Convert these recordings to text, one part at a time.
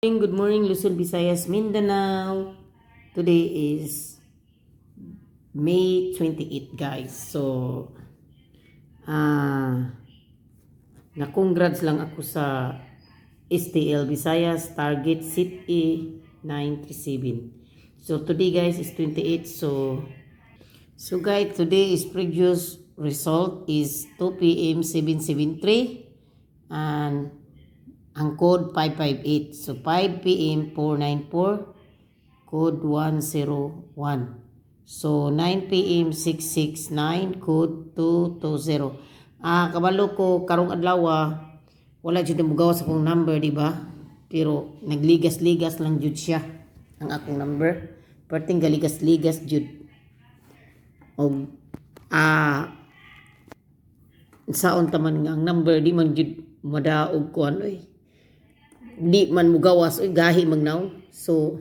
Good morning, Luzon, Visayas, Mindanao. Today is May 28, guys. So, na-congrats lang ako sa STL Visayas Target Seat A 937. So, today, guys, is 28. So guys, today is previous result is 2 p.m. 773 and ang code 558. So 5 p.m. 494, code 101. So 9 p.m. 669, code 220. Kabalo ko karong adlaw, wala jud mugawas akong number, di ba? Pero nagligas-ligas lang jud siya ang akong number. Perting galigas-ligas jud. Og saon taman nga ang number di man jud madaog kuan oy. Di man mugawas oy, gahi magnaw. So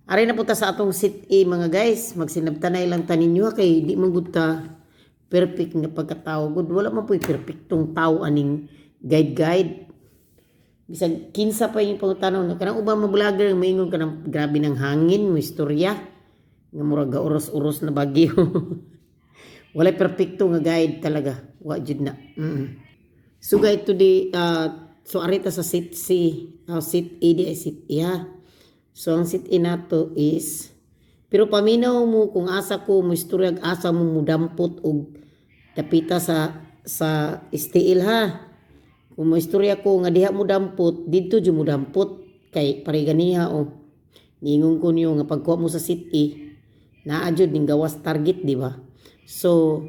ari na punta sa atong seat A, mga guys, magsinabtanay lang ta ninyo ha, kay di man gud ta perfect nga pagkatao gud. Wala man puy perfectong tao aning guide guide. Bisag kinsa pa yung pangutanaw na kanang ubang mga vlogger, maingon kanang grabe ng hangin mo istorya nga murag uros-uros na bagyo. Wala perfecto nga guide talaga. Wa jud na. So guide today, so arita sa seat C, seat A di ay seat A ha. So ang seat A nato is, pero paminaw mo kung asa ko mo istorya, asa mo mudampot og dapita sa STL ha. Kung mo istorya ko nga diha mo dampot, didto jud mo dampot kay pareganiha o. Niingon ko niyo nga pagkuha mo sa seat A, naa jud ning gawas target, di ba? So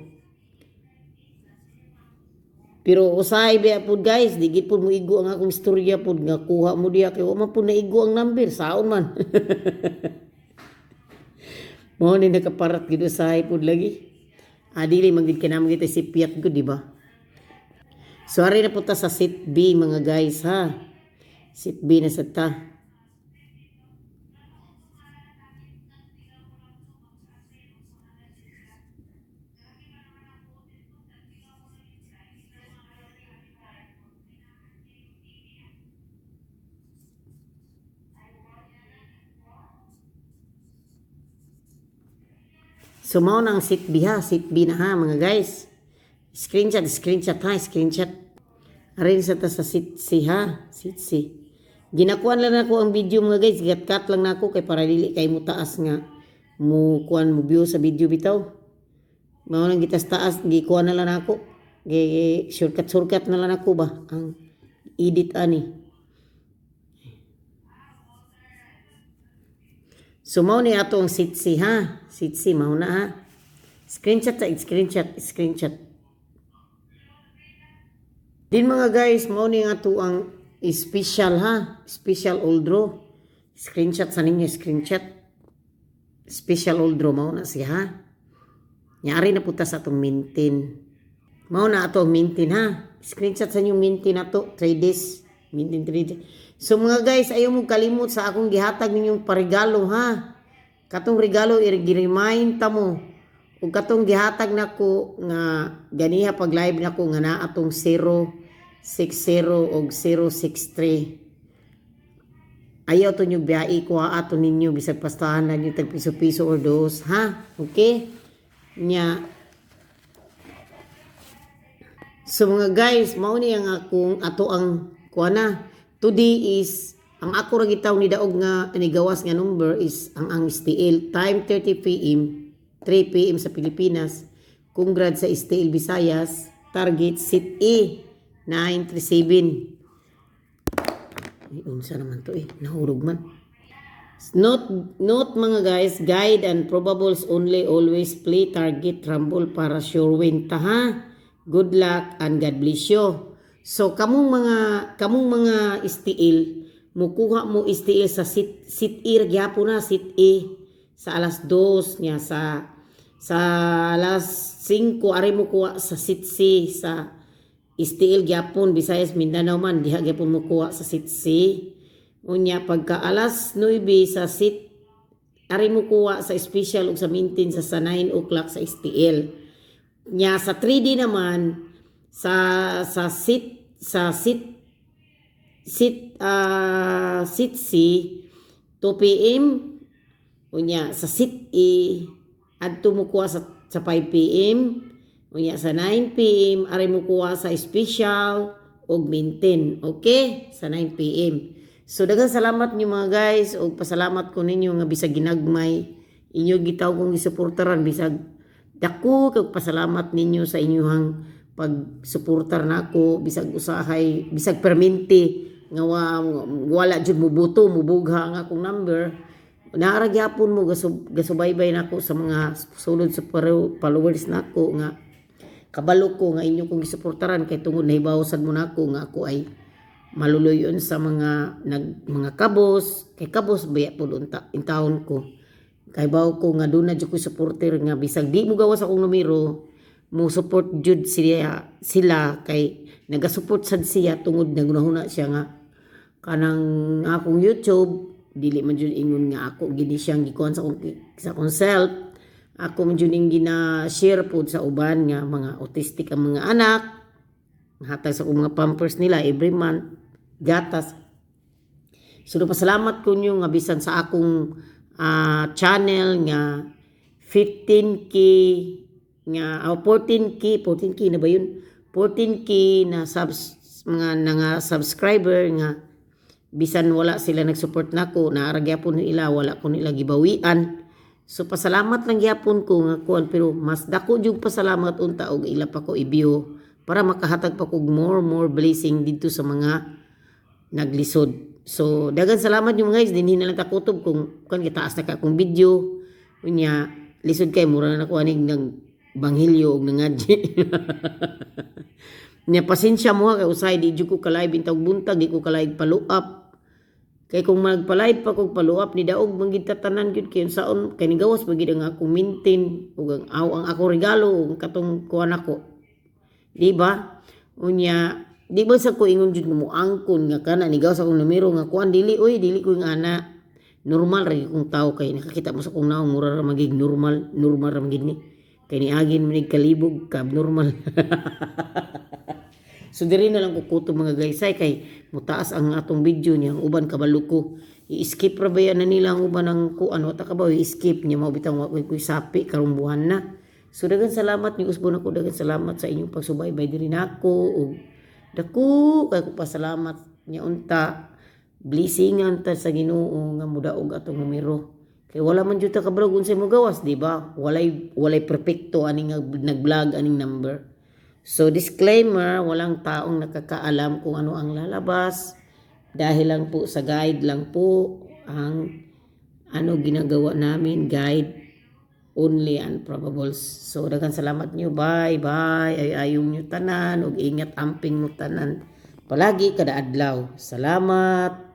pero usahay biya pud, guys, di gid pud mo igo ang akong istorya pud nga kuha mo diha kay wa man pud naigo ang number, saon man. Mao ni nakaparat gid usahay pud lagi. Dili man gid kinahanglan kita si Piat gud, di ba? So ari na punta sa seat B, mga guys ha. Seat B na sa ta. So mao na ang seat B ha, seat B na ha, mga guys. Screenshot, screenshot ha, screenshot. Arin sa ta sa seat C ha, seat C. Ginakuan lang nako ang video, mga guys, gat-cut lang nako kay para dili kay mo taas nga mo kuan mo view sa video bitaw. Mao nang gitas taas, gikuan na lang nako. Gi shortcut shortcut na lang nako ba ang edit ani. So mao ni ato ang seat C ha. Seat C mao na ha. Screenshot sa screenshot, screenshot. Din, mga guys, mao ni ato ang special ha. Special all draw. Screenshot sa ninyo, screenshot. Special all draw mao na siya ha. Nyari na punta sa atong maintain. Mao na ato ang maintain ha. Screenshot sa inyong maintain ato 3 days. Maintain 3 days. So mga guys, ayaw mo kalimot sa akong gihatag ninyong paregalo ha. Katong regalo i-remind ta mo. Ug katong gihatag nako nga ganiha pag live nako nga naa atong 060 og 063. Ayaw to nyo biyai ko ato ninyo bisag pastahan na ninyo tag piso-piso or dos ha. Okay? Nya. So mga guys, mao ni ang akong ato ang kuana. Today is ang ako ra gitaw ni daog nga ni gawas nga number is ang STL time 30 p.m., 3 p.m. sa Pilipinas. Congrats sa STL Visayas, target seat A 937. Ay, unsa naman to eh, nahulog man. Note, note mga guys, guide and probables only, always play target rumble para sure win ta ha. Good luck and God bless you. So kamong mga STL, mukuha mo STL sa seat A gyapon na, seat A sa alas 2 niya, sa alas 5 ari mo kuha sa seat C sa STL gyapon, Visayas Mindanao man diha gyapon mo kuha sa seat C. Unya pagka alas 9 sa seat ari mo kuha sa special ug sa maintain sa 9 o'clock sa STL. Nya sa 3D naman sa seat Seat C 2 PM. Unya sa seat E adto mo kuha sa 5 PM. Unya sa 9 PM ari mo kuha sa special og maintain. Okay? Sa 9 PM. So daghang salamat niyo, mga guys, og pasalamat ko ninyo nga bisag ginagmay inyo gitaw kong gisuportaran. Bisag dako kag pasalamat ninyo sa inyong pagsuportar nako, bisag usahay, bisag perminti nga wala jud mubuto, mubugha ang akong number, naara gyapon mo gasubaybay nako sa mga sulod sa followers nako nga kabalo ko nga inyo kong gisuportaran kay tungod nahibaw sad mo nako nga ako ay maluluyon sa mga nag mga kabos, kay kabos baya pud unta intawon ko. Kay bawo ko nga duna jud ko supporter nga bisag di mo gawas akong numero, mo support jud siya sila, kay naga-support sad siya tungod nagunahuna siya nga kanang akong YouTube dili man jud ingon nga ako gini siyang gikuan sa akong self. Ako man jud ning gina-share pod sa uban nga mga autistic ang mga anak, hatag sa akong mga Pampers nila every month, gatas. So pasalamat ko nyo nga bisan sa akong channel nga 15K nga 14K, 14K na ba yun? 14K na subs, mga nga subscriber nga bisan wala sila nag-support nako, naara gyapon nila, wala ko nila gibawian. So pasalamat lang gyapon ko nga kuan, pero mas dako jud pasalamat unta og ila pa ko i-view para makahatag pa kog more more blessing didto sa mga naglisod. So daghang salamat yung guys, dinhi na lang takutob kung kan gitaas na ka akong video. Unya lisod kay mura na nako anig nag banghilyo og nangadji. Nya pasensya mo ha, kay usahay di jud ko ka-live intawg buntag, di ko ka-live follow up. Kay kung magpa-live pa kog follow up ni daog man gid tanan gyud, kay unsaon kay nigawas man gid ang akong maintain ug ang aw ang akong regalo ug katong kuan nako. Di ba? Unya di ba sa ko ingon jud mo angkon nga kana nigawas akong numero nga kuan, dili oy, dili ko yung ana. Normal ra gyud kong tao kay nakakita mo sa akong naong, mura ra magig normal, normal ra magid ni. Kay niagin man kalibog ka abnormal. So diri na lang kukuto, mga guys, ay kay mutaas ang atong video niya, ang uban kabalo ko. I-skip ra ba yan na nila ang uban ang kuan, wa ta ka ba i-skip niya mao bitang wa koy sapi karong buwan na. So daghang salamat ni usbon ako, daghang salamat sa inyong pagsubaybay diri nako ug dako kay ko pasalamat niya unta blessingan ta sa Ginoo nga mudaog atong numero. Kay wala man jud ta kabalo unsay mo gawas, di ba? Walay perpekto ani nga nag-vlog aning number. So disclaimer, walang taong nakakaalam kung ano ang lalabas dahil lang po sa guide lang po ang ano ginagawa namin, guide only and probables. So daghang salamat nyo. Bye bye. Ay ayong nyo tanan ug ingat amping mo tanan. Palagi kada adlaw. Salamat.